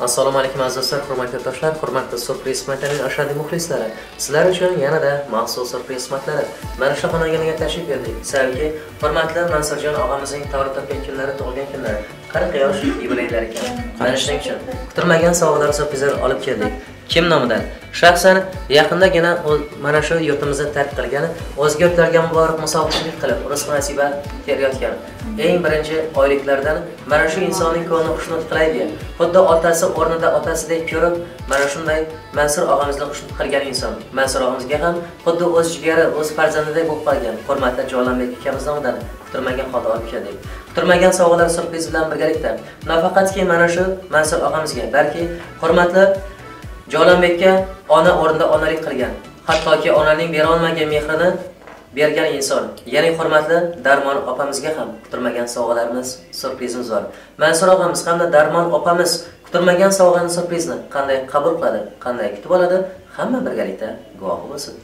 Assalomu alaykum aziz do'stlar, hurmatli yurtdoshlar, hurmatli Surpriz xizmatlarining ashaddiy muxlislari. Sizlar uchun yanada maxsus surpriz xizmatlari. Mana shu xonadonga tashrif buyurdik. Sababki, hurmatli Mansurjon og'amizning tavallud topgan kunlari, tug'ilgan kunlari 40 yosh yubileylar ekan. Mana shuning uchun kutilmagan sovg'alar, surprizlar olib keldik. Kim nomidan? Shaxsan yaqindagina mana shu yurtimizni tark qilgan, o'zga yurtlarga muborak musofirchilik qilib, rizq nasiba terayotgan eng birinchi oyliklardan mana shu insonning ko'nglini xushnud qilaydigan, xuddi otasi o'rnida otasidek ko'rib, mana shunday Mansur og'amizni xushnud qilgan inson. Mansur og'amizga ham xuddi o'z jigari, o'z farzandidek bo'lib qolgan hurmatli Javlonbek ukamiz nomidan kutilmagan holda olib keldik. Kutilmagan sovg'alar surpriz bilan birgalikda nafaqatki mana shu Mansur og'amizga, balki hurmatli Javlonbekka ona o'rnida onalik qilgan, hattoki onaning bera olmagan mehrini bergan inson, ya'ni hurmatli Darmon opamizga ham kutilmagan sovg'alarimiz, surprizimiz bor. Mansur og'amiz hamda Darmon opamiz kutilmagan sovg'ani, surprizni qanday qabul qiladi, qanday kutib oladi, hamma birgalikda guvohi bo'lsin.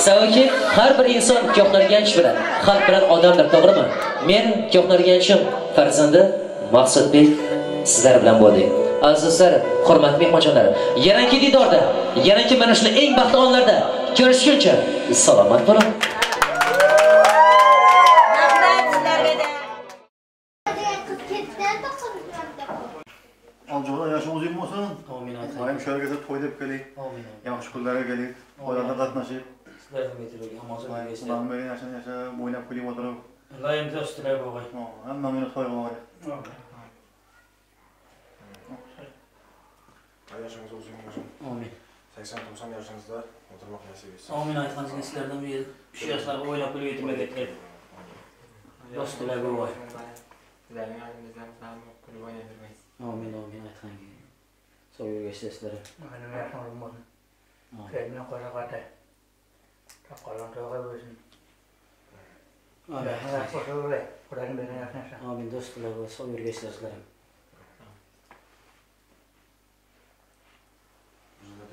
Sababki har bir inson ko'hnarganch bilan, xalq bilan odamdir, to'g'rimi? Men ko'hnarganchim farzandi Maqsudbek sizlar bilan bo'ldik. Aziz do'stlar, hurmatli mehmonlar, yanagi diydorda, yanagi mana shunday eng baxtli onlarda ko'rishguncha salomat bo'ling. Rahmat sizlarga. Aljo'la yoshi uzun bo'lsin. Amin. Doim shu yerga to'y deb keling. Amin. Yaxshi kunlarga keling. Oiladan qatnashib. Sizlarga yetilgan amazon bersin. Xudoning bergan yaxshini yashab, o'ynab kulib o'tirib. Iloyim do'stlar bo'g'ay. Hammamini to'y qilib. Yaşınız uzun olsun. Amin. 80-90 yaşınızda oturmak nasip etsin. Amin aytganingiz sizlardan bir shu yoshlarga o'ynab kulib yetilmak kerak. Do'stlar bo'g'ay. Sizlarning oldingizdan kulib o'ynayvermaysiz. Amin, amin aytganingiz. Sog' yurgaysizlar sizlar. Mening yaxshi bo'lsin. Kelgan qo'sha qatay. Qo'lon to'g'ri bo'lsin. Amin. Xudoning bergan yaxshi. Amin do'stlar, sog' yurgaysizlar sizlar.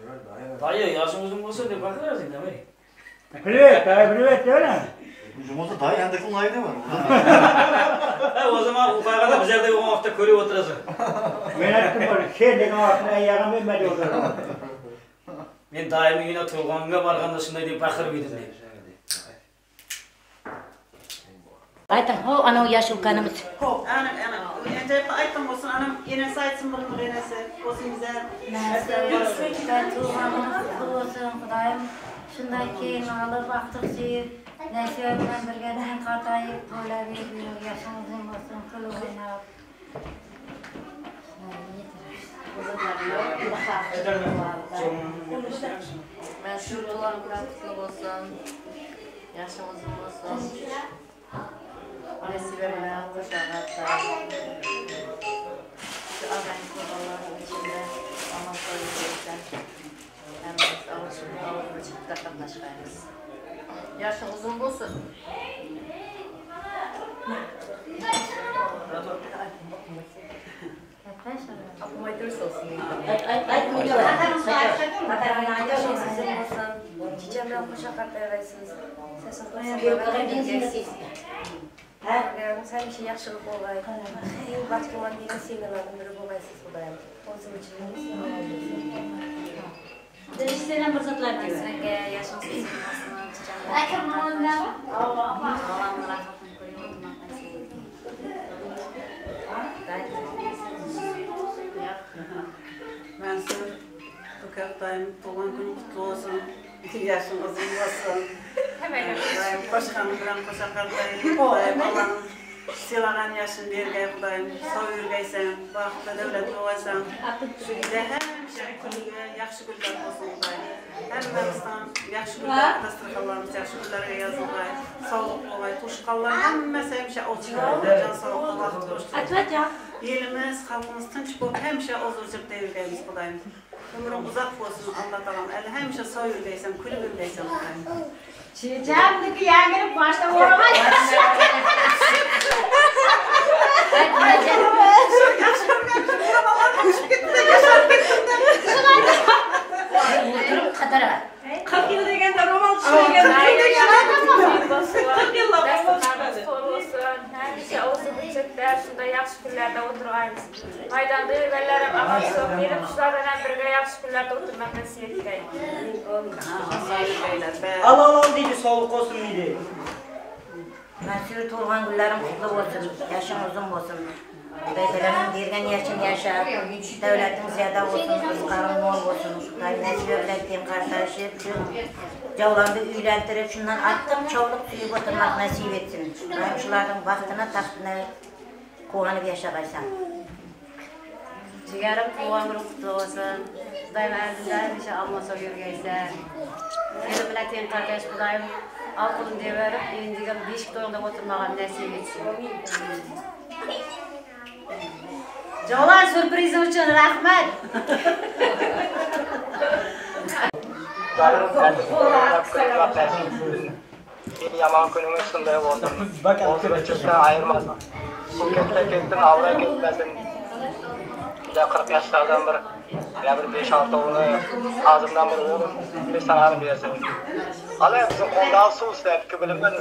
Dayı. Dayı yaşın uzun olsun deb baqirasing, nima? Привет, привет, öyle mi? Cumhurda daha yanındaki onayı var. O zaman ufakada bizlerde o hafta körüp oturasın. Men aytdim, şey degan vaqtni ayağım bermadi o'tirdim. Men daimi uyuna tug'ganga borganda shunday deb baqirib edim deydi. Aytın, ho ana yaş ulkanimiz. Ho, ana ana. Endi aytdim olsun, anam enesi aytsin bunu enesi. Olsun güzel. Tug'ganimiz kutlu olsun, Xudoyim shunday keyin olib, vaqti suyib, Nasiba bilan birga teng qartayib, to'ylab yurib, yashing uzun bo'lsin, kulib o'ynab. Mansur tug'gan kunim kutlu bo'lsin. Yashing uzun bo'lsin. Nasiba bilan qo'sha qartayib. Shu ag'angiz bolalarning ichida omon sog'lik bersin. Hammamiz og'ir qatnashmaymiz. Yaşın uzun olsun. Чичем qo'sha qartaysiz. Hamisha yaxshilik bo'lg'ay. Eng baxtli degan semyalarning biri bo'lg'aysiz Xudoyim. O'zim uchun Sen fırsatlar diyor. Yaşın uzun olsun. Mansur, ukam tug'gan kuning kutlu olsun. Yaşın uzun olsun. Xudoyim qo'shgan bilan qo'sha qartayib, Xudoyim Allohning siylagan yaşın bergay Xudoyim. Sog' yurgaysan, baxtli davlatli bo'lasan. Shu uyda hamisha kulgi, yaxshi kunlar bo'lsin Xudoyim. Hammamizdan yaxshi kunlar, dasturxonlarimiz yaxshi kunlarga yozilg'ay, sog'liq bo'lg'ay, tug'ishqanlar hammasi hamisha ovchilar, jon sog'liq, baxt qo'shsin. Elimiz, xalqimiz tinch bo'lib, hamisha o'z-o'zida yurgaymiz Xudoyim. Ömrün uzaq bo'lsin Alloh taolom. Hamisha sog' yurgaysan, kulib yurgaysan Xudoyim. Chechamniki yangirib boshda o'raman. O'tirib qadara. 40 yil deganda ro'mol tushmagan. 40 yillab ro'mol tushmadi. Hamisha o'zi burchakda shunday yaxshi kunlarda o'tirg'aymiz. Maydonda yurganlarim omon sog' kelib, shular bilan birga yaxshi kunlarda o'tirmoq nasib etgay. Al al al deydi, sog'liq olsun deydi. Mansur tug'gan kunlarim kutlu bo'lsin, yashing uzun bo'lsin. Xudoy taoloning bergan yashing yasha, davlating ziyoda bo'lsin, rizqing mo'l bo'lsin. Xudoy nasiba bilan teng qartashib, shu javlonni uylantirib, shundan artiq chovliq suyib o'tirmoq nasib etsin. Xudoyim shularning baxtini, taxtini quvonib yashag'aysan. Jigarim tug'gan kunim kutlu bo'lsin. Xudoyim oldinda hamisha omon sog' yurgaysan. Erim bilan teng qartash Xudoyim al qulum deyaverib, endiga beshik to'yingda o'tirmagan nasib etsin. Javlon syurprizi uchun rahmat. Yomon kunimiz shunday bo'lsin. O'zini ayirmasin. Bu ketsa ketsin, avra ketmasin. Juda 40 yoshlardan bir ya bir 5-6 o'g'li, azimdan bir o'g'lim, bir sanani bersin. Hali bizim qo'ldan suv ishlabki bilimdan.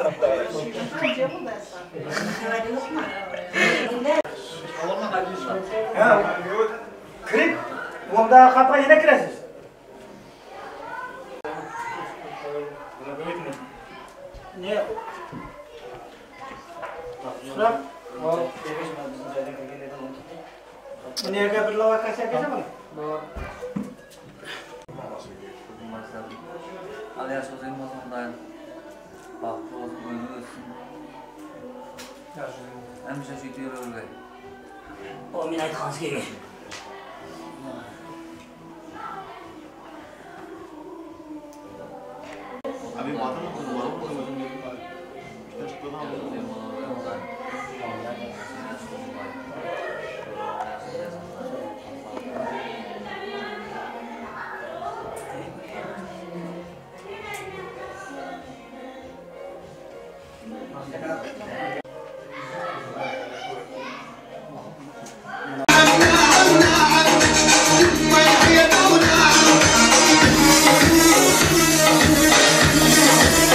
Ha, kirib, onda xatga yana kirasiz. Ne? So'rab, nerga bir lava kasa kelsa bo'ladi. Al yaş uzun olsun Xudoyim. Baxtli olsun, ömrü o'tsin. Hamisha shu yerda yuravergay. O men aytganisi kerak. Abi madem var mı? İşte çıktı da. Thank you.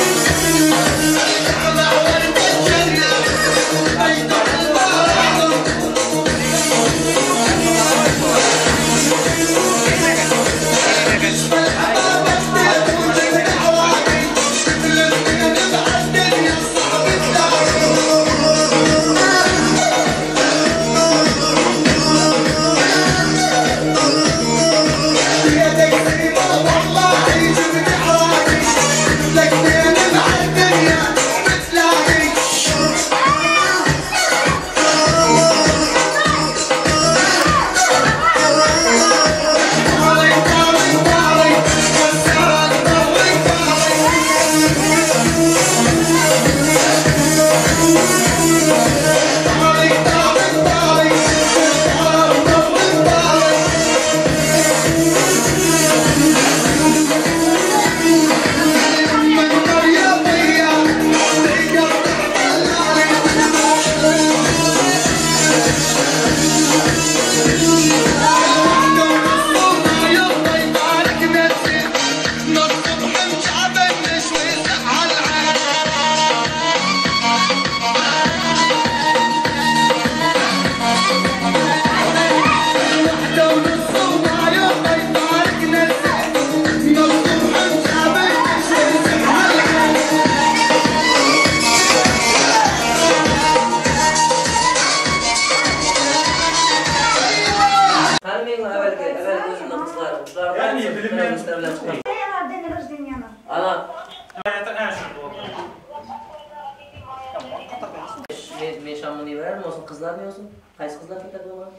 Ana. Men shamni berarmi, olsun qizlarmi olsun? Qaysi qizlar ketadi buni?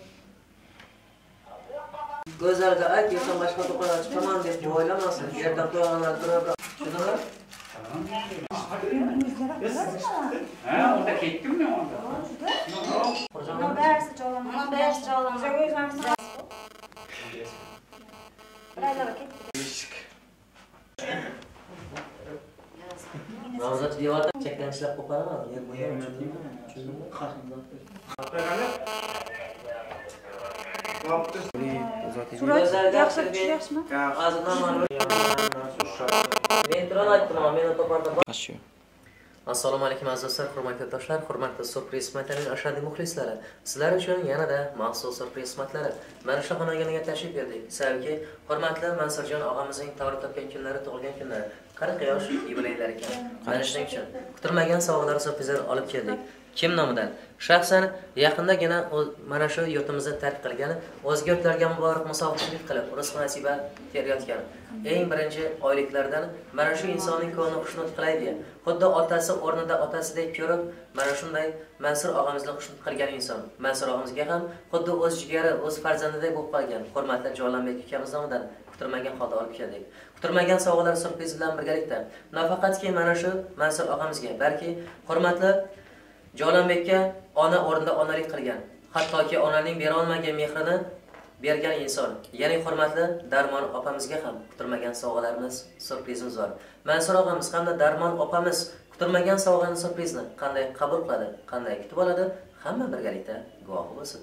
Go'zalga ayt, ertan boshqa do'konga chiqaman deb o'ylamasin. Yerda qo'yganlar turib, tushundingmi? Ha, onda ketdimmi onda? Buni barisi jolaman. Buni barisi jolaman. Nomzod devorda chakdan ishlab qo'yib yer bu yer tushundingmi? Surat yaxshi tushyapsizmi? Men turan aytdim, meni topardim. Assalomu alaykum aziz do'stlar, hurmatli do'stlar, hurmatli Surpriz xizmatlarining ashaddiy muxlislari. Sizlar uchun yanada maxsus surpriz xizmatlari. Mana shu xonadoniga tashrif buyurdik. Sababki, hurmatli Mansurjon og'amizning tavallud topgan kunlari, tug'ilgan kunlari 40 yosh yubileylari ekan. Mana shuning uchun kutilmagan sovg'alar, surprizlar olib keldik. Kim nomidan? Shaxsan yaqindagina mana shu yurtimizni tark qilgan, o'zga yurtlarga muborak musofirchilik qilib, rizq nasiba terayotgan eng birinchi oyliklardan mana shu insonning ko'nglini xushnud qilay degan, xuddi otasi o'rnida otasidek ko'rib, mana shunday Mansur og'amizni xushnud qilgan inson. Mansur og'amizga ham xuddi o'z jigari, o'z farzandidek bo'lib qolgan hurmatli Javlonbek ukamiz nomidan kutilmagan holda olib keldik. Kutilmagan sovg'alar surpriz bilan birgalikda nafaqatki mana shu Mansur og'amizga, balki hurmatli Javlonbekka ona o'rnida onalik qilgan, hattoki onaning bera olmagan mehrini bergan inson, ya'ni hurmatli Darmon opamizga ham kutilmagan sovg'alarimiz, surprizimiz bor. Mansur og'amiz hamda Darmon opamiz kutilmagan sovg'ani, surprizni qanday qabul qiladi, qanday kutib oladi, hamma birgalikda guvohi bo'lsin.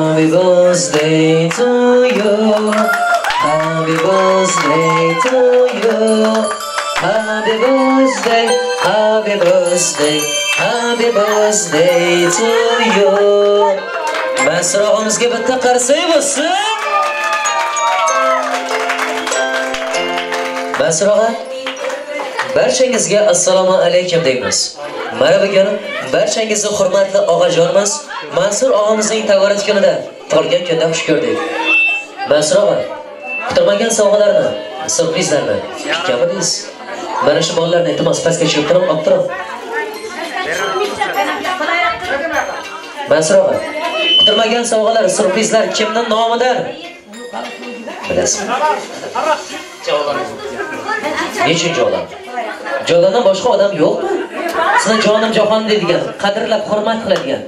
Happy birthday to you. Happy birthday to you. Happy birthday, happy birthday, happy birthday to you. Mansur og'amizga bitta qarsak bo'lsin. Mansur og'a, barchangizga assalomu alaykum deymiz. Mana bugun barchangizni hurmatli og'ajonimiz Mansur og'amizning tavallud kunida, tug'ilgan kunda xush ko'rdik. Mansur og'a, kutilmagan sovg'alarni, surprizlarni kutganmidingiz? Mana shu bolalarni iltimos pastga tushirib turing, olib turing. Mansur og'a, kutilmagan sovg'alar, surprizlar kimning nomidan? Bilasizmi? Nechun Javlon? Javlondan boshqa odam yo'qmi? Sizni jonim jahon deydigan, qadrlab, hurmat qiladigan.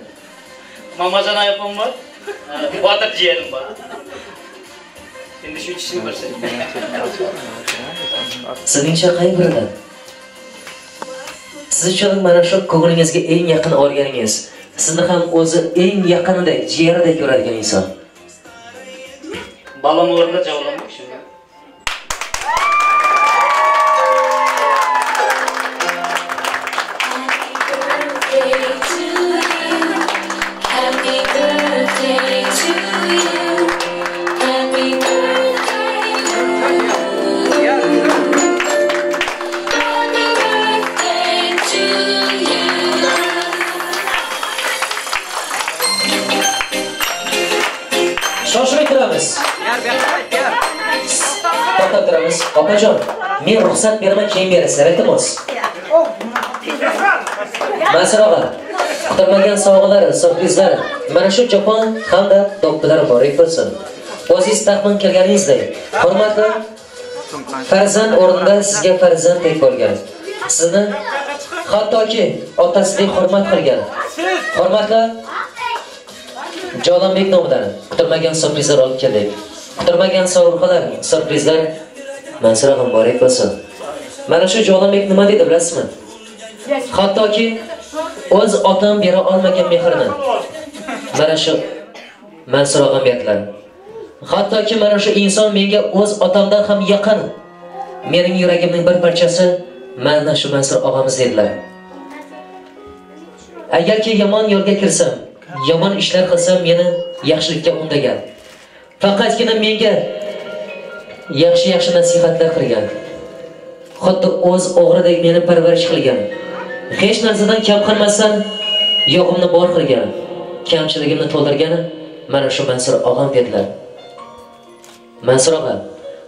Mamajon opam bor, Botir jiyanim bor. Endi shu ikkisini bilsak. Sizningcha qay biridan? Siz uchun mana shu ko'nglingizga eng yaqin olganingiz, sizni ham o'zi eng yaqinidek, jiyaridek ko'radigan inson. Balam o'rnida Javlonbek shunda. Happy birthday to you. Happy birthday to you. Happy birthday to you. Shoshmay turamiz. To'xtab turamiz. Opajon, men ruxsat beraman, keyin berasizlar, iltimos. Mansur og'a, kutilmagan sovg'alar, syurprizlar, mana shu chopon hamda do'ppilar muborak bo'lsin. O'zingiz taxmin qilganingizdek, hurmatli farzand o'rnida sizga farzanddek bo'lgan, sizni hattoki otasidek hurmat qilgan, hurmatli Javlonbek nomidan kutilmagan syurprizlar olib keldik. Kutilmagan sovg'alar, syurprizlar Mansur og'a muborak bo'lsin. Mana shu Javlonbek nima dedi bilasizmi? Hattoki o'z otam bera olmagan mehrni mana shu Mansur og'am berdilar. Hattoki mana shu inson menga o'z otamdan ham yaqin, mening yuragimning bir parchasi mana shu Mansur og'amiz dedilar. Agarki yomon yo'lga kirsam, yomon ishlar qilsam, meni yaxshilikka undagan. Faqatgina menga yaxshi-yaxshi nasihatlar qilgan. Xuddi o'z o'g'ridek meni parvarish qilgan. Hech narsadan kam qilmasdan yo'g'imni bor qilgan, kamchiligimni to'ldirgani mana shu Mansur og'am dedilar. Mansur og'a,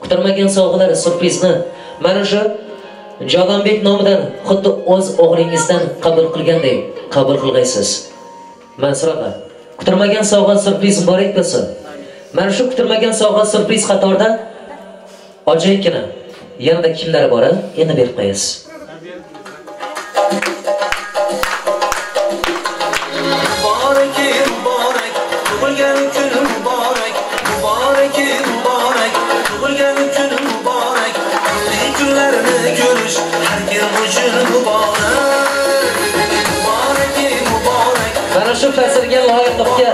kutilmagan sovg'alar, syurprizni mana shu Javlonbek nomidan xuddi o'z o'g'lingizdan qabul qilganday qabul qilg'aysiz. Mansur og'a, kutilmagan sovg'a, syurpriz muborak bo'lsin. Mana shu kutilmagan sovg'a, syurpriz qatorida ajoyibgina yanada kimlar bor, endi berib qo'yasiz. Muborak, muborak, tug'ilgan kun muborak, muborak, muborak, tug'ilgan kun muborak, qutli kunlarni ko'rish har kim uchun muborak. Muborak, muborak. Mana shu faslga loyiqlikka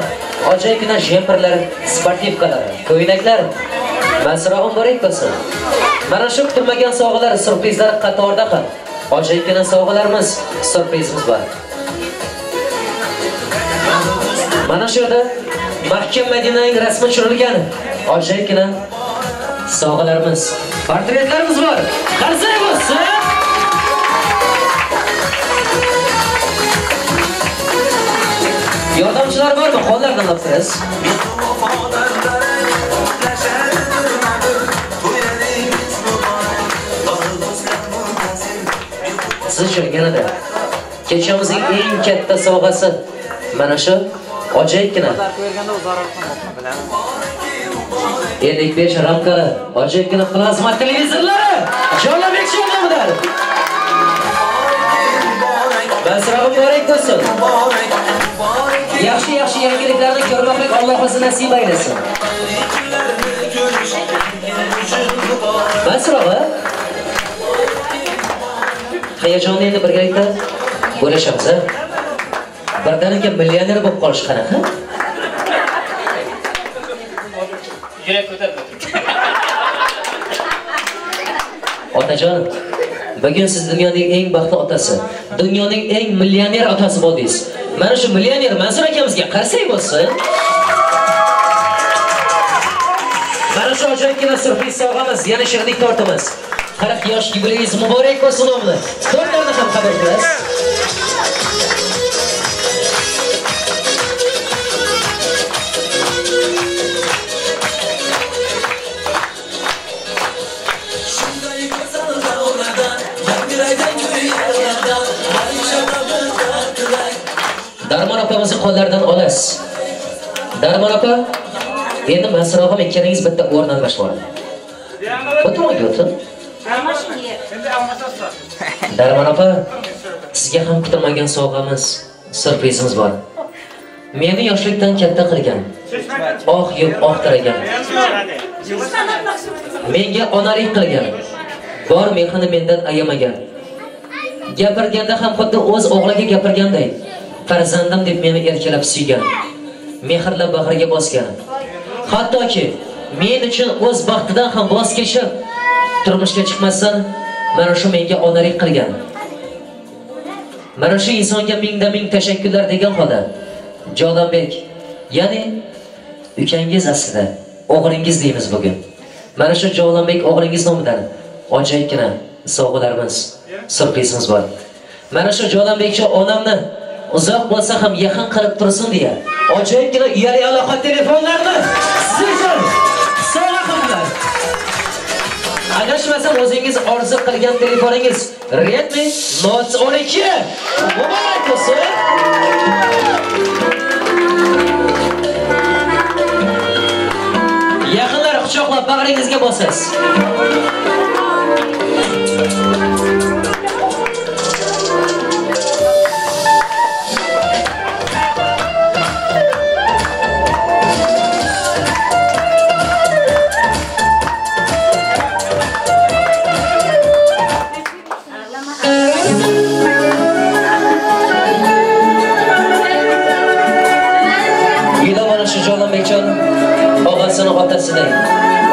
ajoyibgina jemperlar, sportivkalar, ko'ylaklar Mansur og'a muborak bo'lsin. Mana shu kutilmagan sovg'alar, syurprizlar qatorida ham ajoyibgina sovg'alarimiz, syurprizimiz bor. Mana shu yerda Mahkam Madinaning rasmi tushirilgan ajoyibgina sovg'alarimiz, portretlarimiz bor. Qarsak bo'lsin. Yordamchilar bormi? Qo'llardan olasiz. Siz uchun yanada kechamizning eng katta sovg'asi mana shu ajoyibgina 55 ramkali ajoyibgina plazma televizorlari Javlonbek nomidan. Mansur og'a muborak bo'lsin. Yaxshi-yaxshi yangiliklarni ko'rmoqlik Alloh o'zi nasib aylasin. Mansur og'a, hayajonni endi birgalikda bo'lishamiz, a? Birdaniga millioner bo'lib qolish qanaqa? Yurak ko'tardi. Otajon, bugun siz dunyoning eng baxtli otasi, dunyoning eng millioner otasi bo'ldingiz. Mana shu millioner Mansur akamizga qarsak bo'lsin. Mana shu ajoyibgina syurpriz sovg'amiz, yana shirinlik tortimiz. 40 yosh yubileyingiz muborak bo'lsin o'g'li. Tortlarni ham qabul qilasiz. Darmon opamizni qo'llaridan olasiz. Darmon opa, endi Mansur og'am ikkalingiz bitta o'rin almashib oladi. Bu tomonga o'tin. Darmon opa, sizga ham kutilmagan sovg'amiz, syurprizimiz bor. Meni yoshlikdan katta qilgan, oq yeb oq taragan, menga onalik qilgan, bor mehrini mendan ayamagan, gapirganda ham xuddi o'z o'g'liga gapirganday, farzandim deb meni erkalab suygan, mehrlab bag'riga bosgan, hattoki men uchun o'z baxtidan ham voz kechib turmushga chiqmasdan mana shu menga onalik qilgan. Mana shu insonga mingda ming tashakkurlar degan holda Javlonbek, ya'ni ukangiz aslida o'g'lingiz deymiz bugun. Mana shu Javlonbek o'g'lingiz nomidan ajoyibgina sovg'alarimiz, syurprizimiz bor. Mana shu Javlonbekcha onamni uzoq bo'lsa ham yaqin qilib tursin deya ajoyibgina uyali aloqa telefonlarni siz uchun sovg'a qildilar. Adashmasam o'zingiz orzu qilgan telefoningiz Redmi Note 12. Muborak bo'lsin. Yaqinlar quchoqlab bag'ringizga bosasiz. Og'asini otasiday,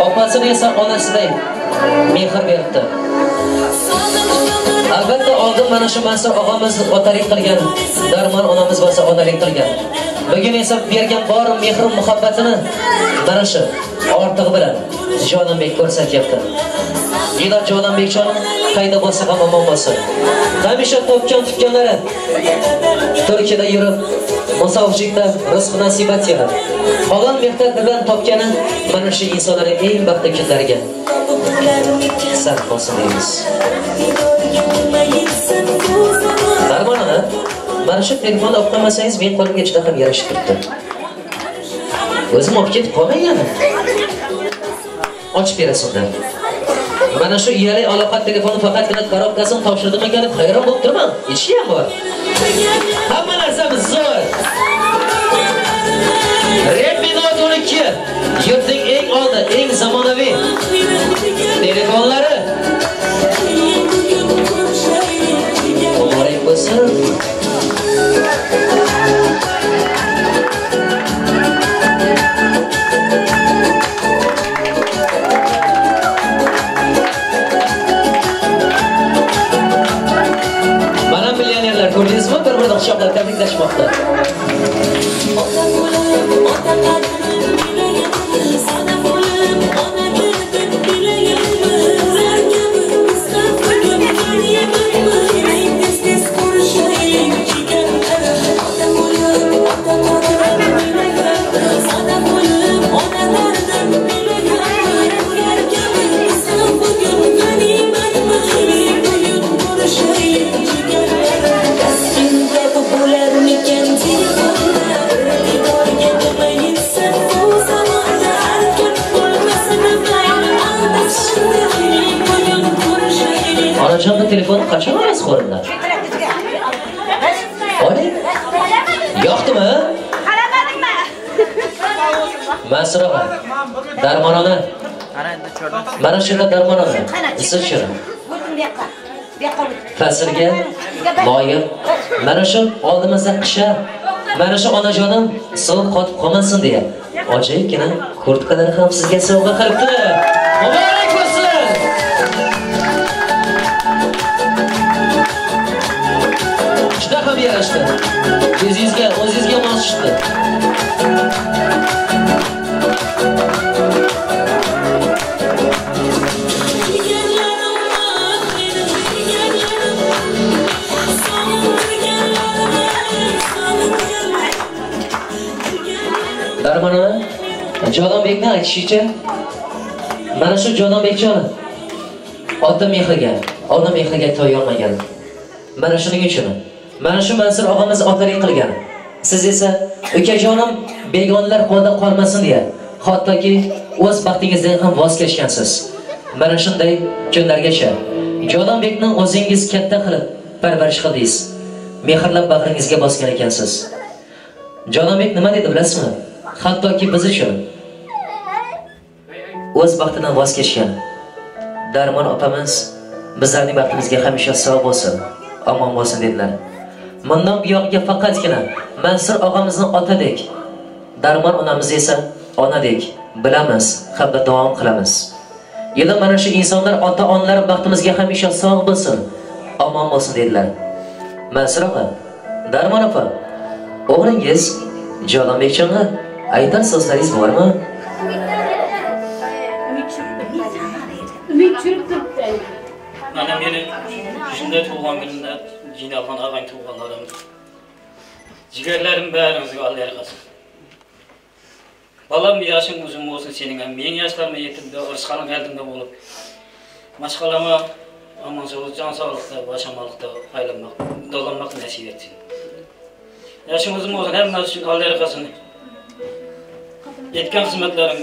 opasini esa onasiday mehr beribdi. Albatta oldin mana shu Mansur og'amiz otalik qilgan, Darmon onamiz bo'lsa onalik qilgan. Bugun esa bergan bor mehr muhabbatini mana shu ortig'i bilan Javlonbek ko'rsatyapti. Ila Javlonbekjon qayda bo'lsa ham omon bo'lsin. Hamisha topgan tutganlari Turkiyada yurib, musofirlikda rizq nasibat yig'ib, halol mehnat bilan topgani mana shu insonlarning eng baxtli kunlariga sarf bo'lsin deymiz. Darmon ona, mana shu telefonni olib qolmasangiz, men qo'limga juda ham yarashib turibdi. O'zim olib ketib qolmang yana. Ochib berasiz unda. Mana shu uyali aloqa telefoni faqatgina korobkasini topshirdim ekan deb hayron bo'lib turman. Ichi ham bor. Hamma narsamiz zo'r. Redmi Note 12 yurtning eng oldi, eng zamonaviy telefonlari. Muborak bo'lsin. Mana millionerlar ko'rdingizmi? Bir-birini quchoqlab tabriklashmoqda. Onajonning telefoni qachon olasiz qo'limdan? Oling. Yoqdimi? Qaramadingmi? Mansur og'a, Darmon ona. Mana shu yerda Darmon ona. Siz uchun. Faslga loyiq. Mana shu oldimizda qisha, mana shu onajonim sovuq qotib qolmasin deya ajoyibgina kurtkalar ham sizga sovg'a qilibdi. Muborak bo'lsin. Juda ham yarashdi. O'zingizga, o'zingizga mos tushdi. Darmon ona, Javlonbekni aytishicha, mana shu Javlonbekjon ota mehriga, ona mehriga to'yolmagan. Mana shuning uchun mana shu Mansur og'amiz otalik qilgan. Siz esa ukajonim begonalar qo'lida qolmasin deya, hattoki o'z baxtingizdan ham voz kechgansiz. Mana shunday kunlargacha Javlonbekni o'zingiz katta qilib parvarish qildingiz. Mehrlab bag'ringizga bosgan ekansiz. Javlonbek nima dedi bilasizmi? Hattoki biz uchun o'z baxtidan voz kechgan Darmon opamiz bizlarning baxtimizga hamisha sog' bo'lsin, omon bo'lsin dedilar. Bundan buyog'iga faqatgina Mansur og'amizni otadek, Darmon onamiz esa onadek bilamiz, hamda davom qilamiz. Yana mana shu insonlar ota-onalar baxtimizga hamisha sog' bo'lsin, omon bo'lsin dedilar. Mansur og'a, Darmon opa, o'g'lingiz Javlonbekjonga aytar so'zlaringiz bormi? Mana meni shunday tug'ilgan kunimda jiynalgan ag'ayn tug'ganlarim, jigarlarim barimizga Alloh yarqasin. Balam yaşın uzun olsun senin hem, mening yaşlarıma yetib, ırısqaling eldimde bo'lib, mashqalama aman sog'lik, can sog'likda, bosh omonlikda aylanmoq, dolanmoq nasib etsin. Yaşın uzun olsun, hammasi uchun Alloh yarqasin. Etgan xizmatlaring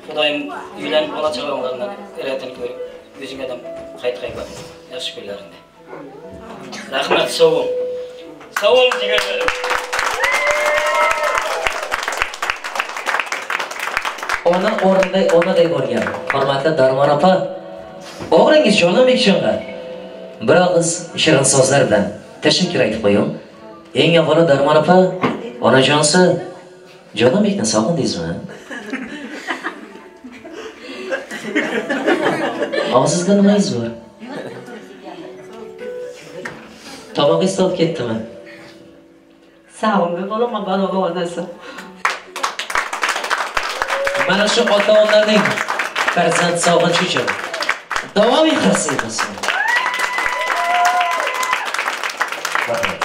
Xudoyim uylanib bola chaqalaringdan iratini ko'rib, o'zingga ham qaytqay bor yaxshi kunlaringda. Rahmat, sog' bo'l. Sog' bo'ling jigarlarim. Ona o'rniday onaday bo'lgan hurmatli Darmon opa, o'g'lingiz Javlonbekjonga bir og'iz shirin so'zlar bilan tashakkur aytib qo'ying. Eng avvalo Darmon opa, onajonsi Javlonbekni sog'indingizmi? Og'zingizda nimangiz bor? Tomog'ingiz to'lib ketdimi? Sog'inib bo'laman, balog'a onasi. Mana shu ota-onalarning farzand sog'inchi uchun davomiy qarsak bo'lsin. Rahmat.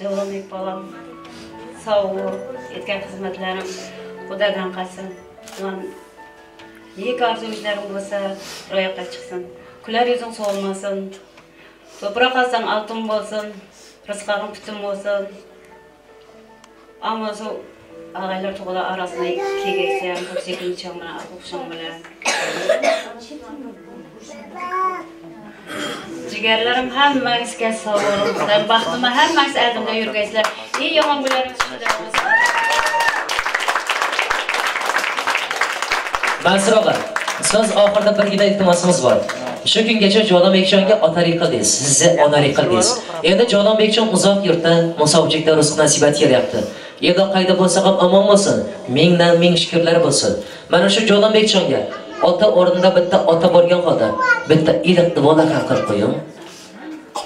Javlonbek bolam, sog' bo'l, etgan xizmatlarim Xudodan qalsin. Nek orzu-umidlaring bo'lsa, ro'yobga chiqsin. Kular yuzing so'lmasin. To'proq olsang oltin bo'lsin, rizqing butun bo'lsin. Ammo shu ag'aylar tug'lar orasida kelgaysan, ko'pchilik bilan, o'qishing bilan. Jigarlarim hammangizga sog' bo'linglar. Baxtimga hammangiz oldimda yurgaysizlar. Eng yomon kunlaringiz shunday bo'lsin. Mansur og'a, so'z oxirida birgina iltimosimiz bor. Shu kungacha Javlonbekjonga otalik qildingiz, sizni onalik qildingiz. Endi Javlonbekjon uzoq yurtda, musofirlikda rizq nasibat kelyapti. Endi qayda bo'lsa ham omon bo'lsin, mingdan ming shukrlar bo'lsin. Mana shu Javlonbekjonga ota o'rnida bitta ota bo'lgan holda bitta iliq duolar ham qilib qo'ying.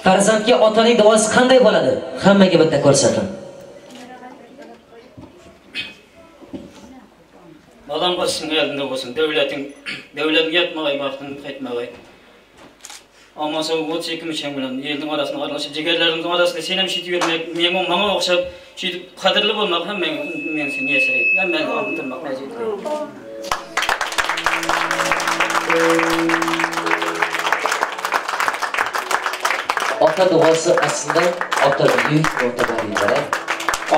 Farzandga otaning duosi qanday bo'ladi? Hammaga bitta ko'rsating. Balam boshing eldinde bo'lsin, davlating, davlating yetmag'ay, baxting qaytmag'ay. Ammo sog' 32 muchang bilan elning orasida aralashib, jigarlarimizning orasida sen ham shitib yurmak, men manga o'xshab shitib qadrli bo'lmoq ham men seni yasaydi. Hammani oldin nasib etsin. Ota duosi aslida ota buyuk mo'tabar deydilar.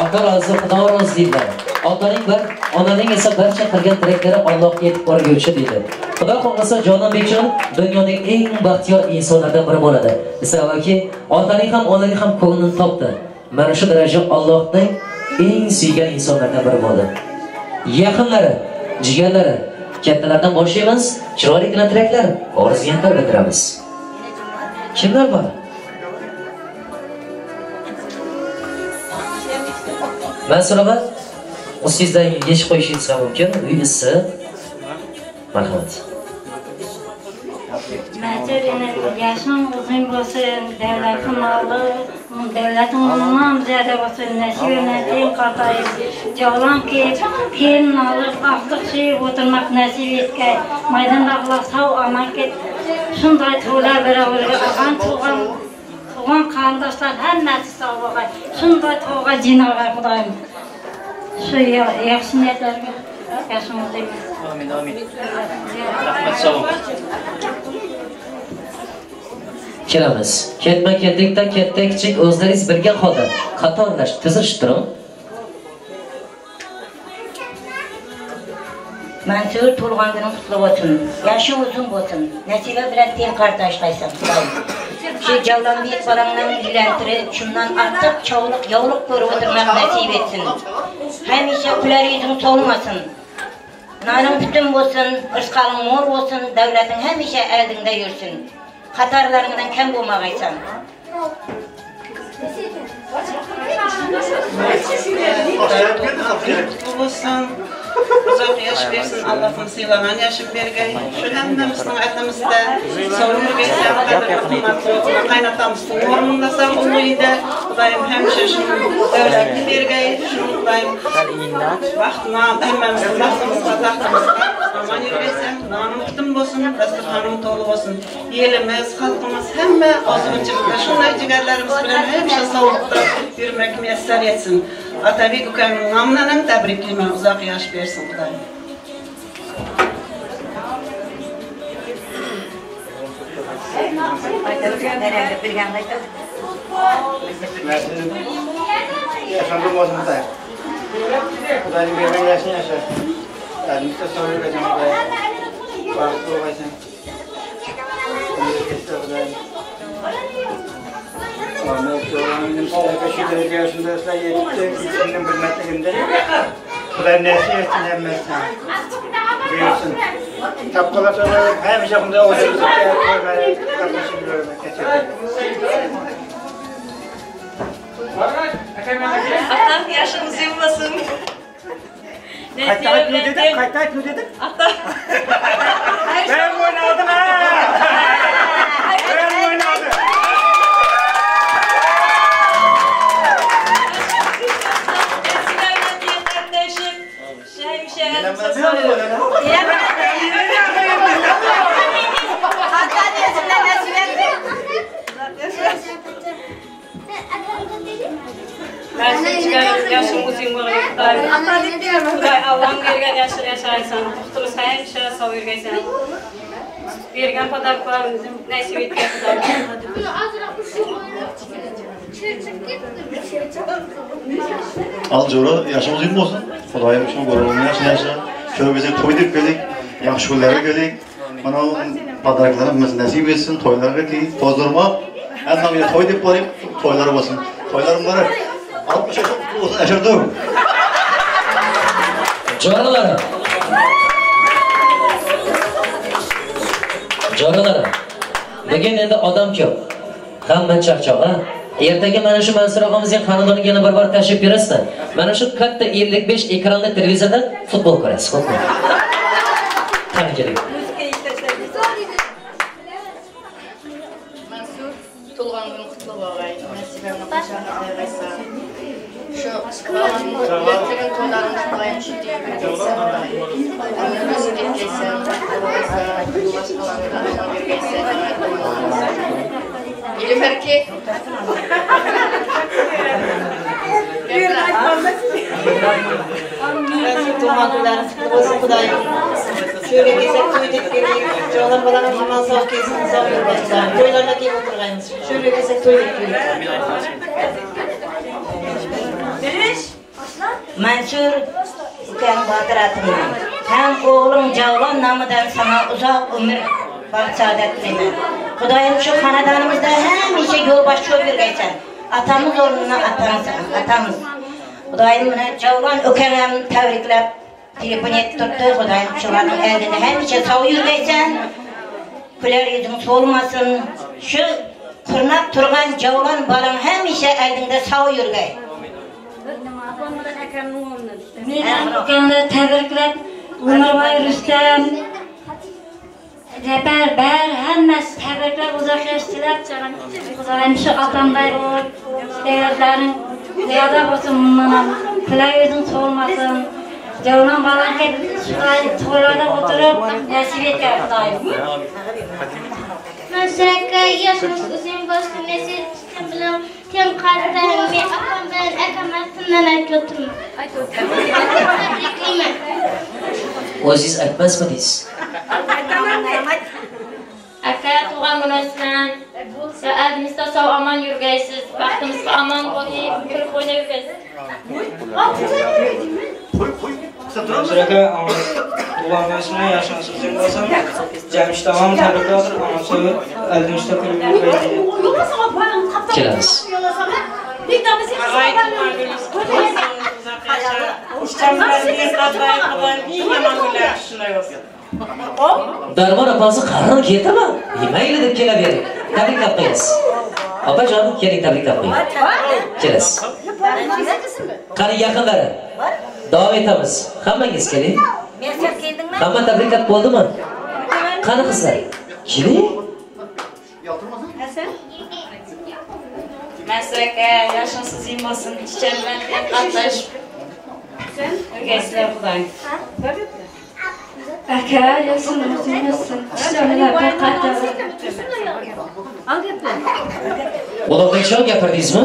Ota rozi, Xudo rozi deydilar. Otaning bir, onaning esa barcha qilgan tilaklari Allohga yetib borguvchi deydi. Xudo xohlasa Javlonbekjon dunyoning eng baxtiyor insonlaridan biri bo'ladi. Sababki otaning ham onaning ham ko'nglini topdi. Mana shu daraja Allohning eng suygan insonlardan biri bo'ldi. Yaqinlari, jigarlari, kattalardan boshlaymiz, chiroyli tilaklar, orzu-niyatlar bildiramiz. Kimlar bor? Mansur og'a, ustingizdan yechib qo'yishingiz ham mumkin. Uy issi. Marhamat. Yaşın uzun bo'lsin, davlating molli, davlating undan ziyoda bo'lsin, nasibingdan teng qartayib, javlon kelib, kelin olib, aqliq suyib o'tirmoq nasib etgay. Maydondagilar sog' omon ket. Shunday to'ylar birodarga ag'an tug'an tug'an qarindoshlar hammasi sog' bo'lg'ay. Shunday to'yga jiynalg'ay Xudoyim. Shu yaxshi niyatlarga yoshing uzun bo'lsin. Amin, amin. Rahmat, sog' bo'ling. Kelamiz. Ketma-ketlikda katta kichik o'zlaringiz bilgan holda qatorlashib tizilishib turing. Mansur tug'ilgan kuning qutlu bo'lsin. Yoshing uzun bo'lsin. Nasiba bilan teng qartashlaysan, Xudoyim. Shu Javlonbek bolangni uylantirib, shundan ortiq chovliq, yovliq ko'rib o'tirmoq nasib etsin. Hamisha kular yuzing so'lmasin. Noning butun bo'lsin, rizqaling mo'l bo'lsin, davlating hamisha oldingda yursin. Qatorlaringdan kam bo'lmag'aysan. Kutlu bo'lsin. Uzoq yosh bersin, Allohim siylagan yoshim bergay. Shu hammamizning atimizda sog' yurgaysan, qadr-qimmatli qaynotamizning o'rnindasan, umida Xudoyim hamisha shu davlatni bergay, shu Xudoyim baxtni hammamizning baxtimizga, taxtimizga omon yurgaysan, nonim bitim bo'lsin, dasturxonim to'la bo'lsin. Elimiz, xalqimiz hamma ozg'inchilikda shunday jigarlarimiz bilan hamisha sog'liqda yurmak muyassar etsin. Otabek ukamning nomidan ham tabriklayman, uzoq yosh bersin Xudoyim. Yaşandım olsun Xudoyim. Xudoyim bergan yoshini yasha. Elimizde sog' yurgaysan Xudoyim. Baxtli bo'lgaysan. Xudoyim. Şu derece yaşında yetiştim bilmekliğimde. Xudoyim nasip etsin hemmesine. Buyursun. Tapqalar sonra hemşe bunda otururuz. Kardeşim biliyorum. Atam yaşınız yılmasın. Qayta aytma dedim, qayta aytma dedim. Atam. Ben oynadım ha. Ben oynadım. Yaşım uzun bo'lsin Xudoy. Xudoy Allohim bergan yoshini yashaysan. Baxtimiz hamisha sog' yurgaysan. Bergan podarklarimizni nasib etgan Xudoy. Al jo'ra, yaşım uzun bo'lsin. Xudoyim shu go'rulni yaşını yaşa. Şöyle bize to'y deb kelik, yaxshi kunlarga kelik. Mana podarklarimiz nasib etsin, to'ylarga ki to'zdirmoq. Hamma to'y deb borib, to'ylar bo'lsin. To'ylar muborak. 60 yaş kutlu olsun Eşerdim. Jo'ralar. Jo'ralar. Bugun endi odam ko'p. Hamma chaqchoq, ha? Ertaga mana shu Mansur og'amizning xonadoniga yana bir bor tashrif buyurasizlar. Mana shu katta 55 ekranli televizordan futbol ko'rasiz, xo'pmi? Qani keling. Mansur, tug'ilgan kun qutlu bo'lg'ay. Nasibangni qachon qilg'aysan. Shu ertaga to'ylaringni Xudoyim shu bergaysan. Nasib etgaysan, boshqalarni bergaysan. Nilüfer ki. Tug'ilgan kunlaringiz qutlu bo'lsin Xudoyim. Shu yerga kelsak to'y deb kelaylik. Javlon bolam omon sog' kelsin, sog' yurgaysan. To'ylarga kelib o'tirg'aymiz. Shu yerga kelsak to'y deb kelaylik. Mansur ukam Botir atimdan ham o'g'lim Javlon nomidan sana uzoq umr baxt saodat tilayman. Xudoyim shu xonadonimizda hamisha yo'lboshchi bo'lib yurgaysan. Atamiz o'rnina atamiz. Xudoyim mana Javlon ukam ham tabriklab telefon etib turibdi. Xudoyim shularning oldida hamisha sog' yurgaysan. Kular yuzing so'lmasin. Shu qurnab turgan Javlon bolang hamisha oldingda sog' yurgay. Men ukamni tabriklab, Umurboy Rustam, Jabbar bar hammasi tabriklab uzoq yosh tilab, Xudoyim shu otamday bo'lib, davlatlaring ziyoda bo'lsin, bundan ham kular yuzing so'lmasin. Javlon bolang to'ylarda o'tirib nasib etgan Xudoyim. Mansur aka, yoshimiz uzun bo'lsin, nasib bilan teng qartayim, men opam bilan akam atimdan aytib o'tirman. Tabriklayman. O'zingiz aytmasmidingiz? Aka, tug'ilgan kuningiz bilan oldimizda sog' omon yurgaysiz, baxtimizga omon bo'lib, kulib o'ynab yurgaysiz. Mansur aka, tug'ilgan kuningiz bilan yoshingiz uzun bo'lsin. Jamshid og'am tabriklab, omon sog' oldimizda kulib yurgaysiz. Kelamiz. Darmon opasi qaror ketimi? Mayli deb kelavering. Tabriklab qo'yasiz. Opajon, keling tabriklab qo'ying. Kelasiz. Qani yaqinlari. Davom etamiz. Hammangiz keling. Hamma tabriklab bo'ldimi? Qani qizlar? Keling. Mansur aka, yoshingiz uzun bo'lsin, chicham bilan teng qartayib. O'rgaysizlar Xudoyim. Aka, yoshing uzun bo'lsin, chicham bilan bir qartayib. Ulug'bekjon gapirdingizmi?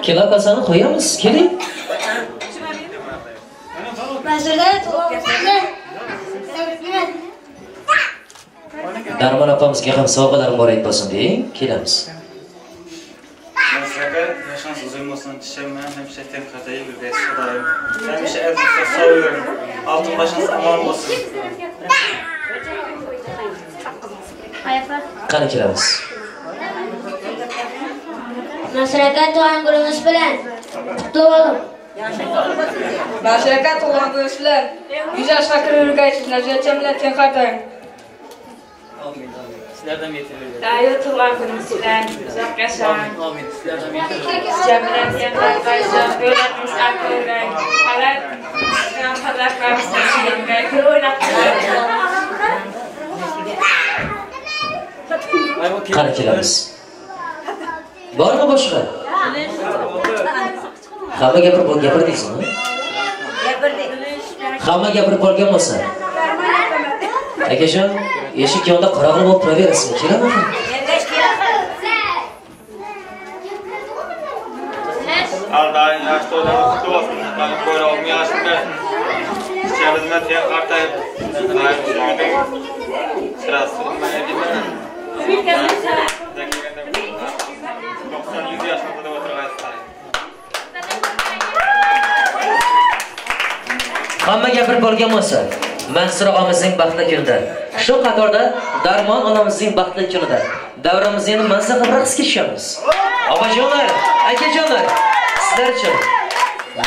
Kela kasani qo'yamiz, keling. Darmon opamizga ham sovg'alar muborak bo'lsin deng, kelamiz. Mansur aka, yoshingiz uzun bo'lsin, chicham bilan hamisha teng qartayib yurgaysiz Xudoyim. Hamisha el-yurtda sog' yuring. Oltin boshingiz omon bo'lsin. Qani kelamiz. Mansur aka, tug'ilgan kuningiz bilan qutlug' bo'ling. Mansur aka, tug'ilgan kuningiz bilan 100 yoshga kirib yurgaysiz, Najotjon bilan teng qartaying. Amin, amin. Sizlardan yetaveradi. Dayo tug'ilgan kuningiz bilan uzoq yashang. Amin, amin. Sizlardan yetaveradi. Chicham bilan teng qartaysin, davlatimiz aqlli, halal talablarimiz nasib etgay, ko'p o'ynab Qani kelamiz. Bormi boshqa? Hamma gapirib bo'lgan, gapirdingizmi? Gapirdik. Hamma gapirib bo'lgan bo'lsa. Akajon, eshik yonida qorong'i bo'lib turaverasizmi? Kelaman. Har doim yosh to'ylarimiz qutlu bo'lsin. Xudoyim bo'yrog'imni yoshini bersin. Chichamiz bilan teng qartayib, Xudoyim suyuning chirasi nima deyman? 90-100 yoshimizda o'tirg'aysiz. Hamma gapirib bo'lgan bo'lsa, Mansur og'amizning baxtli kunida, shu qatorda Darmon onamizning baxtli kunida davramizni endi mazza qilib raqsga tushamiz. Opajonlar, akajonlar, sizlar uchun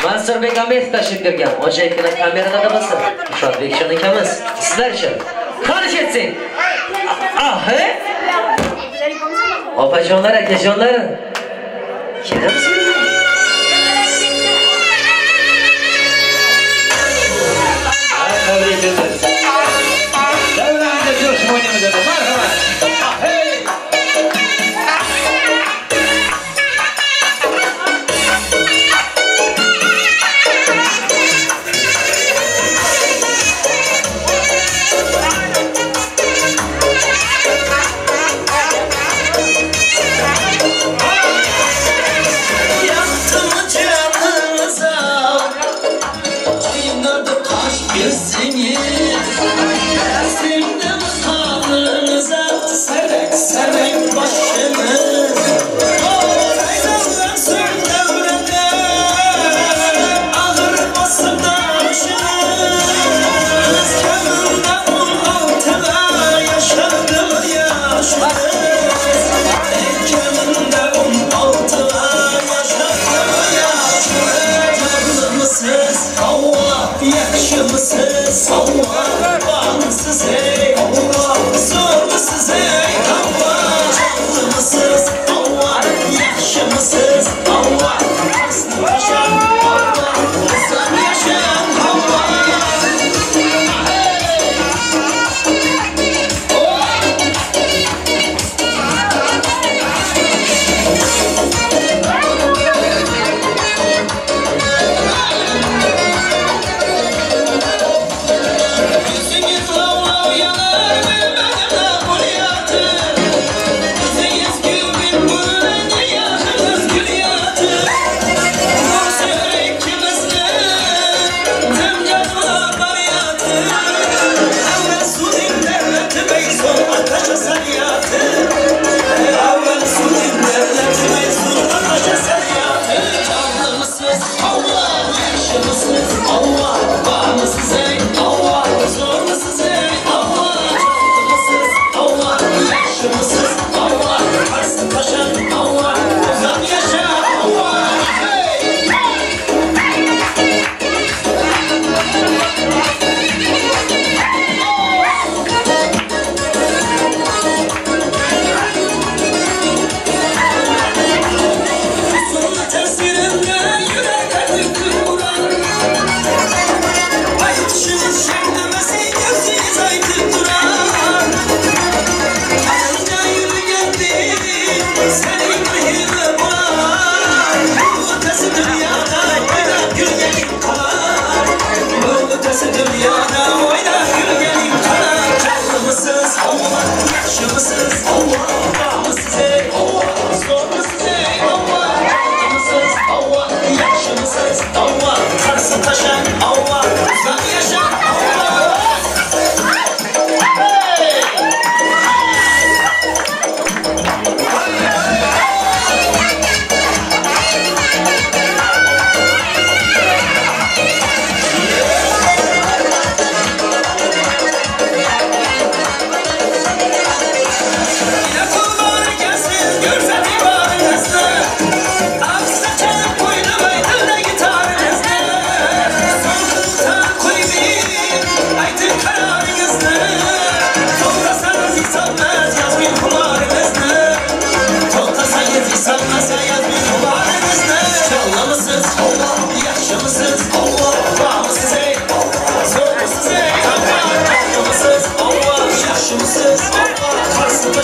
Mansurbek Ametov tashrif buyurgan ajoyibgina kamerada bo'lsa, Shodbekjon akamiz sizlar uchun. Qani ketsin. Aha. Opajonlar, akajonlar, kelamiz. Tebrik ederiz. Devran'da coşma oynamız efendim. Merhaba. Hey!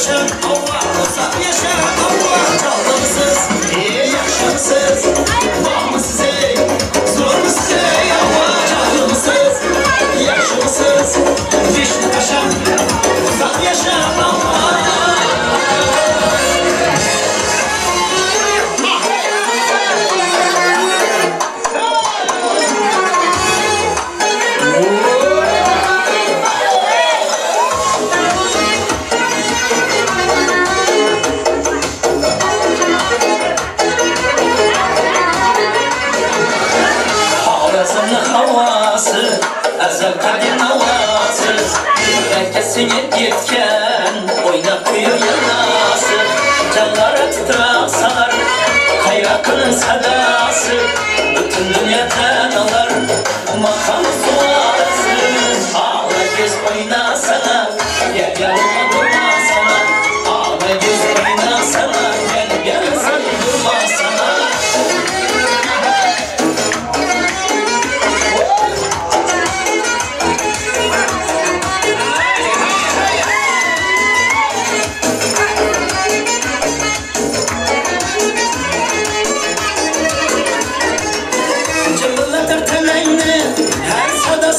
taşa, Allah uzak yaşa, Allah. Canlımsız, yaşımsız, var mı size, zor mu size, Allah. Canlımsız, yaşımsız, vişne taşa, uzak yaşa, Allah. Əzəl qədim havası, yürekə yetken, oynaq kuyu yanası, canlara titraq salar, hayrakının sadası, bütün dünya tanalar, makam suarası. Ağla göz oynasana, gel yanıma durmasana, ağla göz oynasana, gel gel sen durmasana.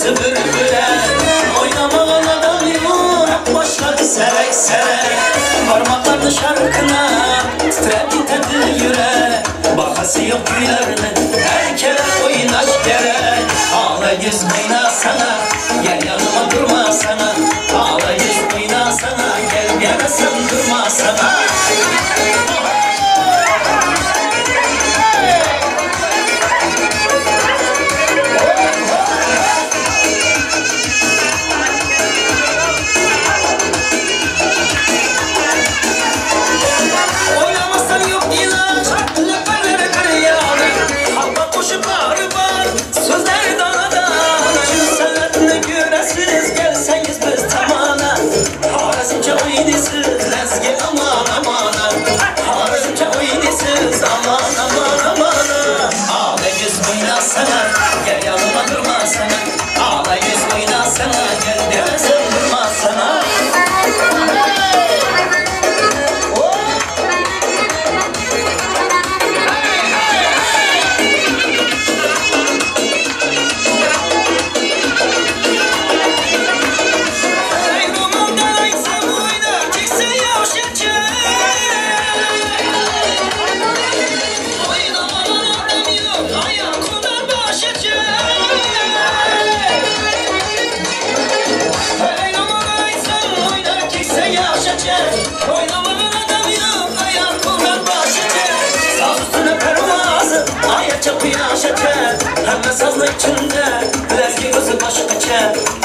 Bir oynamağa adam yok, başladı serek serek. Parmaklarını şarkına titrep gitedi yürek. Bakası yok gülerine, her kere oynaş gerek. Ağla yüz oynasana, gel yanıma durmasana. Ağla yüz oynasana, gel yarasın durmasana. Gel yanıma durmasana, ağla yüz oynasana, gel demesen durmasana. Həmmə sazlı içində, ləzgi özü başqaça.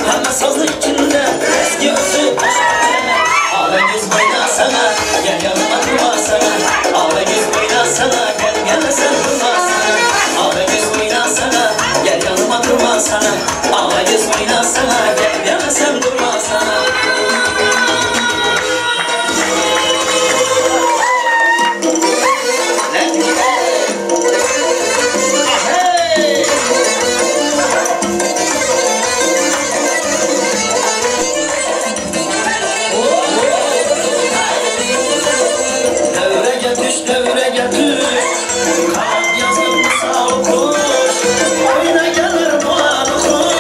Həmmə sazlı içində, ləzgi özü başqaça. Ağla yüz oynasana, gel yanıma durmasana. Ağla yüz oynasana, gel gelmesen durmasana. Ağla yüz oynasana, gel yanıma durmasana. Ağla yüz oynasana, gel gelmesen durmasana. Oyna gelir bu kuş.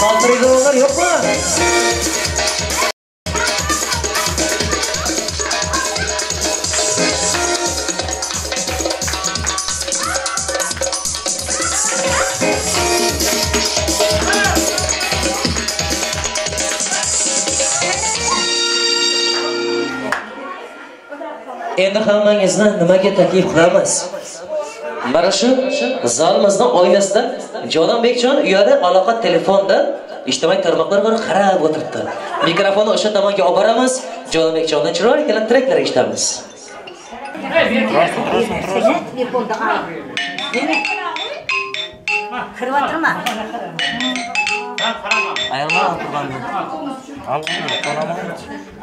Qaltiraydiganlar yo'qmi? Endi hammangizni nimaga taklif qilamiz? Mana shu zalimizning oynasida Jononbekjon uyada aloqa telefonda ijtimoiy tarmoqlar bilan qarab o'tiribdi. Mikrofonni o'sha tomonga olib boramiz. Jononbekjondan chiroyli treklar eshitamiz. Kirib o'tirma. Ayolma o'tirganmi?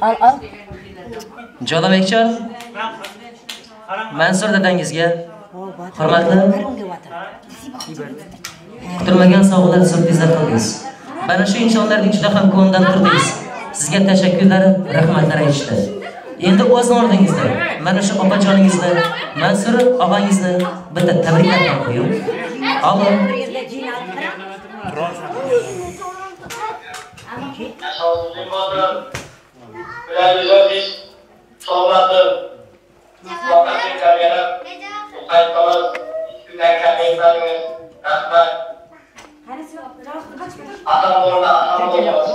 Al, al. Jononbekjon, Mansur dadangizga hurmatli kutilmagan sovg'alar, syurprizlar qildingiz. Mana shu insonlarning juda ham ko'nglidan turdingiz. Sizga tashakkurlar, rahmatlar aytishdi. Endi o'z o'rningizda mana shu opajoningizni, Mansur og'angizni bitta tabriklab ham qo'ying. Oling. Atam orada atam olmaz.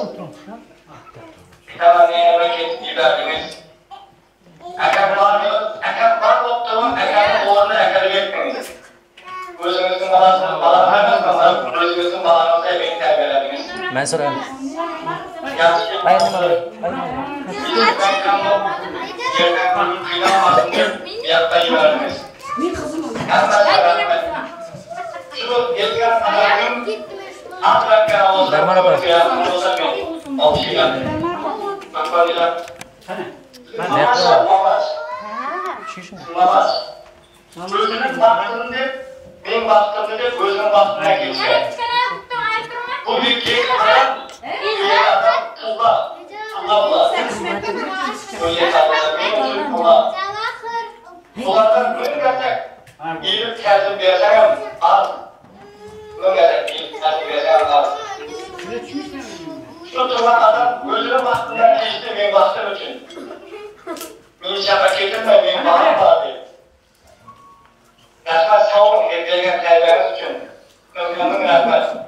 Tamam yerime kesip giderdiniz. Akam var mı? Akam var mı? Akamın oğlunu akarı etmediniz. Özünüzün balasını balanız, özünüzün balanızı emeği terbiyelediniz. Mansur abi. Yerden kıyılamazsın diye bir yapta giderdiniz. Şu yetken adamın Darmar apa? Özünün baktığını dep, men baktığını dep, özünün baktığına geçken. Bu bir kek adam, adam tulla, tulla bular. Öyle adam, men uchun tulla. Bulardan ming gezek iyilik tercih versem az. Ming gezek iyilik tercih versem az. Şu turgan adam özünü baktığından geçti men bastım için. Meni şaka ketirme, men balam var deydi. Rahmat sağ olun bergan terbiyeniz için. Ming rahmat.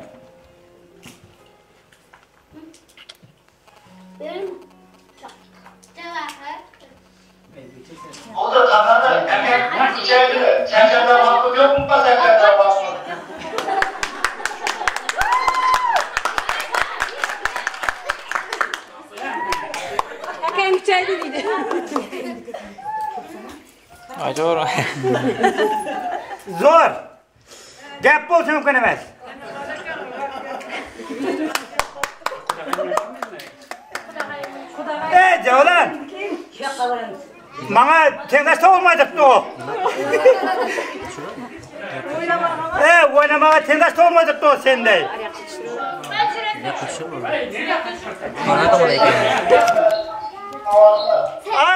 O da tanrı, erkek kuchaydi. Chamchamdan mahmud yo'qmi, pasaklardan mahmud? Akang kuchaydi deydi. Ajoyib. Zo'r. Gap bo'lsa mumkin emas. Ey Javlan. Manga tengdosh topolmayapti u. Ey, o'ynamaga tengdosh topolmayapti u senday. Ha?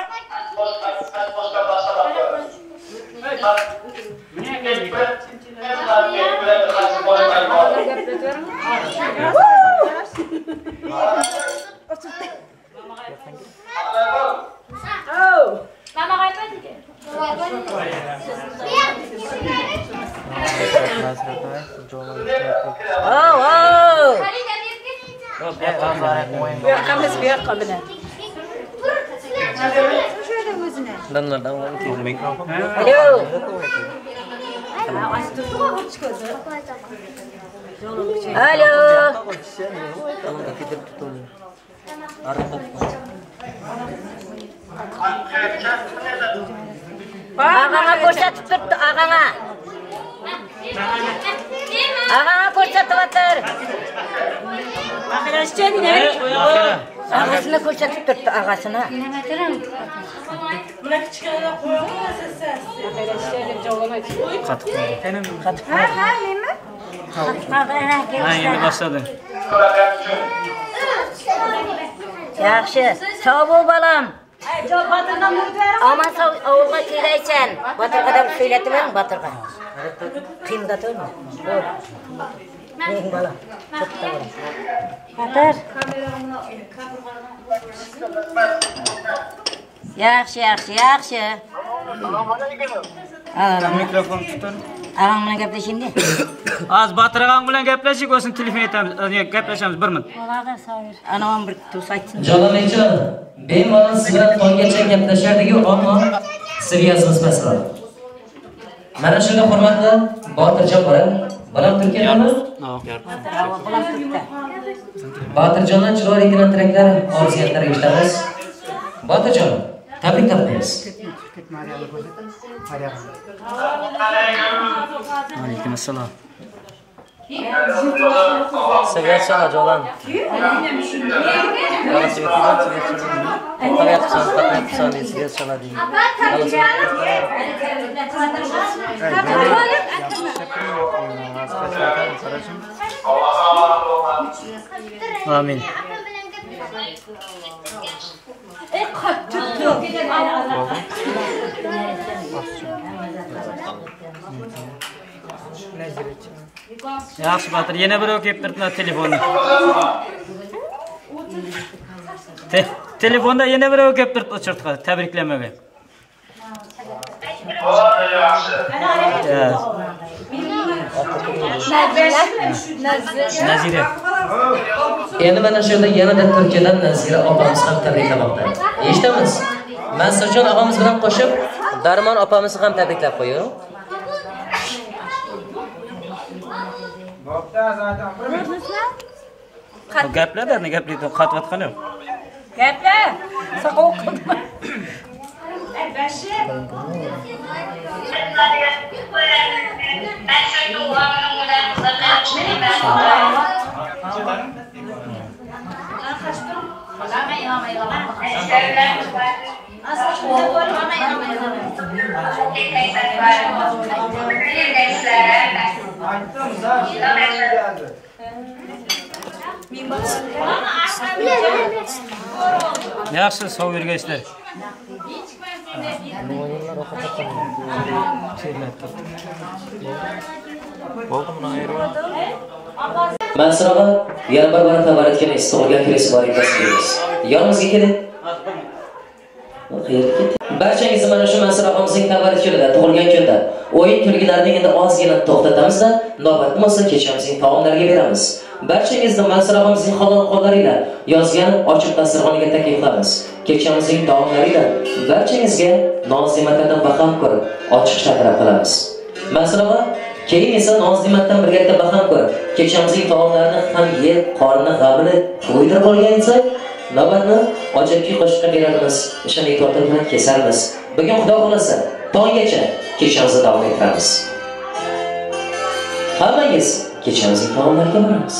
Alo. Ağana ko'rsatib turibdi, ağana. Ağana ko'rsatyapti. Ağasini ko'rsatib turibdi, ağasini. Buna kichkinaroq qo'yamiz, Qattiq. Ha, ha, menmi? Ha, endi boshladi. Yaxshi. Sog' bo'l bolam. Aman sog' ovulga kelaysan. Botirga deb so'ylatib Botirga. Qiyindatma. Mening bolam. Katta bolam. Botir. Yaxshi, yaxshi, yaxshi. Mikrofon tuting. Ağam bilan gaplashaymi? Az Botir ağam bilan gaplashik, o'zini telefon etamiz, gaplashamiz bir minut. Bo'ladi, sog'. Anavam bir to's aytsin. Jolonbekjon, bemalol siz bilan tonggacha gaplashardik-ku, ammo svязimiz pastroq. Mana shunda hurmatli Botirjon bola, bolam Turkiyadami? Botirjondan chiroyli tilaklar, orzu-niyatlar eshitamiz. Botirjon, tabriklab qo'yamiz. Alaykum assalom. Свет chala, Jolan. To'xtayapsan, свет chala deydi. Amin. Yaxshi Botir, yana birov kelib turibdi telefonni. Telefonda yana birov kelib turibdi o'chirtqa, tabriklamaga. Nazira. Endi mana shu yerda yanada Turkiyadan Nazira opamiz ham tabriklamoqda. Eshitamiz. Mansurjon og'amiz bilan qo'shib Darmon opamizni ham tabriklab qo'ying. Gaplar, ne gaplaydi? Qatvatgani yo'q. Gaplar. Saqov qilma. Yaxshi, sog' yurgaysizlar. Mansur og'a yana bir bora tabarrukini tug'ilgan kuningiz muborak bo'lsin deymiz. Yonimizga keling. Qayerga ketdi? Barchangizni mana shu Mansur og'amizning tabarruk kunida, tug'ilgan kunda o'yin kulgilarni endi ozgina to'xtatamizda, navbatni bo'lsa kechamizning taomlariga beramiz. Barchangizni Mansur og'amizning halol qo'llari yozgan ochiq dasturxoniga taklif qilamiz. Kechamizning taomlari barchangizga noz-ne'matlardan baham ko'rib, ochiq sharaf qilamiz. Mansur og'a, keyin esa noz-ne'matdan birgalikda baham ko'rib, kechamizning taomlarini ham yeb, qorni g'amini to'ydirib olgan inson navbatni ochiqki qo'shiqqa beramiz, ishonch tortib bilan kesamiz. Bugun Xudo xolasa tonggacha kechamizni davom ettiramiz. Hammangiz kechamizning taomlariga boramiz.